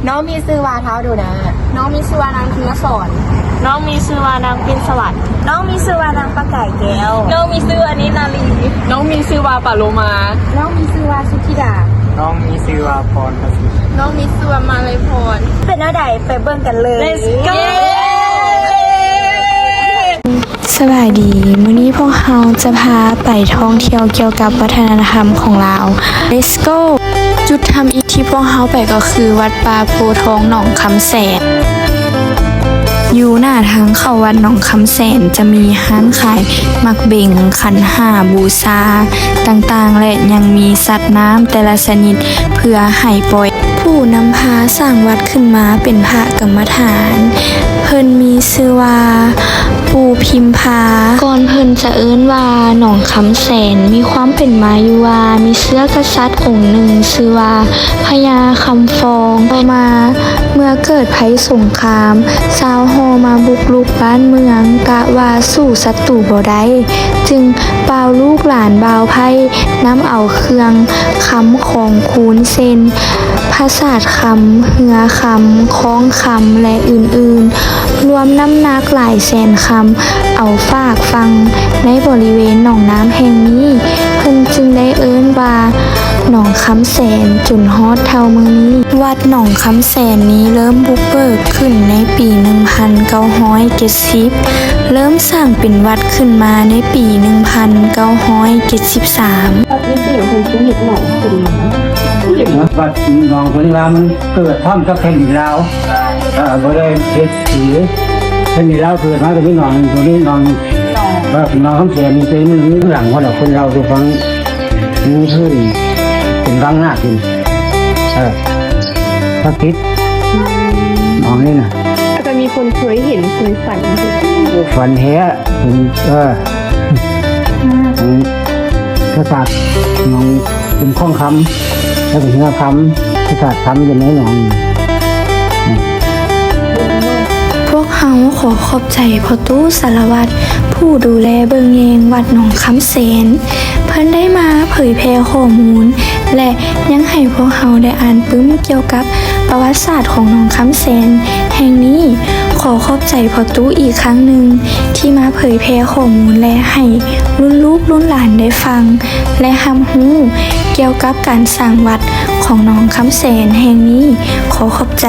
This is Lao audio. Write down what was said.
ນ້ອງມີຊື່ວ່າທ້າວດູນາ. ນ້ອງມີຊື່ວ່ານາງທິນນະສອນ. ນ້ອງມີຊື່ວ່ານາງປິ່ນສະຫວັນ. ນ້ອງມີຊື່ວ່ານາງປະກາຍແກ້ວ. ນ້ອງມີຊື່ວ່ານິນນາລີ. ນ້ອງມີຊື່ວ່າປາໂລມາ. ນ້ອງມີຊື່ວ່າສຸທິດາ. ນ້ອງມີຊື່ວ່າພອນພະສິດ. ນ້ອງມີຊື່ວ່າມາໄລພອນ. ເປັນແນວໃດ ໄປເບິ່ງກັນເລີຍ. Let's go! ສະບາຍດີ, ມື້ນີ້ພວກເຮົາຈະພາໄປທ່ອງທ່ຽວກ່ຽວກັບວັດທະນະທຳຂອງລາວ. Let's go! ຈຸດທຳອິດທີ່ພວກເຮົາໄປກໍຄືວັດປ່າໂພທອງໜອງຄຳແສນ. ຢູ່ໜ້າທາງເຂົ້າວັດໜອງຄຳແສນຈະມີຮ້ານຂາຍໝາກເບັງ, ຂັນຫ້າບູຊາຕ່າງໆ ແລະ ຍັງມີສັດນ້ຳແຕ່ລະຊະນິດເພື່ອໃຫ້ປ່ອຍ. ຜູ້ນຳພາສ້າງວັດຂຶ້ນມາເປັນພະກຳມະຖານ, ເພິ່ນມີຊື່ວ່າປູ່ພິມພາ. ກ່ອນເພິ່ນຈະເອີ້ນວ່າໜອງຄຳແສນ, ມີຄວາມເປັນມາຢູ່ວ່າມີເຊື້ອກະສັດອົງໜຶ່ງຊື່ວ່າພະຍາຄຳຟອງ. ຕໍ່ມາເມື່ອເກີດໄພສົງຄາມ, ຊາວຫໍ່ມາບຸກລຸກບ້ານເມືອງ, ກະວ່າສູ້ສັດຕູບໍ່ໄດ້, ຈຶ່ງປ່າວລູກຫຼານບ່າວໃພ້ນຳເອົາເຄື່ອງຄຳຂອງຄູນເຊັ່ນ ພະສາດຄຳ, ເຮືອຄຳ, ຄ້ອງຄຳ ແລະ ອື່ນໆ ລວມນ້ຳໜັກຫຼາຍແສນຄຳ ເອົາຝາກຝັງໃນບໍລິເວນໜອງນ້ຳແຫ່ງນີ້, ເພິ່ນຈຶ່ງໄດ້ເອີ້ນວ່າໜອງຄຳແສນ ຈົນຮອດເທົ່າມື້ນີ້. ວັດໜອງຄຳແສນນີ້ເລີ່ມບຸກເບີກຂຶ້ນໃນປີໜຶ່ງພັນເກົ້າຮ້ອຍເຈັດສິບ, ເລີ່ມສ້າງເປັນວັດຂຶ້ນມາໃນປີໜຶ່ງພັນເກົ້າຮ້ອຍເຈັດສິບສາມ. ວັດໜອງຄົນລາວມັນເກີດພ້ອມກັບແຜ່ນດິນລາວ, ເອີ ບໍ່ໄດ້ເຮັດສີ. ແຜ່ນດິນລາວເກີດມາກໍມີໜອງຕົວນີ້, ໜອງ ເອີ ໜອງຄຳແສນນີ້ເປັນເລື່ອງຂອງຄົນລາວສູ່ຟັງ. ມີພື້ນເປັນວັງນາກຢູ່ ເອີ ພະທິດ ໜອງນີ້ນະ. ອາດຈະມີຄົນເຄີຍເຫັນ ເຄີຍຝັນ. ຝັນແທ້. ເອີ ຂອງພະສາດໜອງ ເປັນຂອງຄຳ ແລ້ວເປັນເຮືອຄຳ ພະສາດຄຳຢູ່ໃນໜອງ. ພວກເຮົາຂໍຂອບໃຈພໍ່ຕູ້ສາລະວັດ ຜູ້ດູແລເບິ່ງແຍງວັດໜອງຄຳແສນ. ເພິ່ນໄດ້ມາເຜີຍແຜ່ຂໍ້ມູນ ແລະ ຍັງໃຫ້ພວກເຮົາໄດ້ອ່ານປຶ້ມກ່ຽວກັບປະຫວັດສາດຂອງໜອງຄຳແສນແຫ່ງນີ້. ຂໍຂອບໃຈພໍ່ຕູ້ອີກຄັ້ງໜຶ່ງ ທີ່ມາເຜີຍແຜ່ຂໍ້ມູນ ແລະ ໃຫ້ລຸ້ນລູກລຸ້ນຫຼານໄດ້ຟັງ ແລະ ຮັບຮູ້ກ່ຽວກັບການສ້າງວັດຂອງໜອງຄຳແສນແຫ່ງນີ້. ຂໍຂອບໃຈ.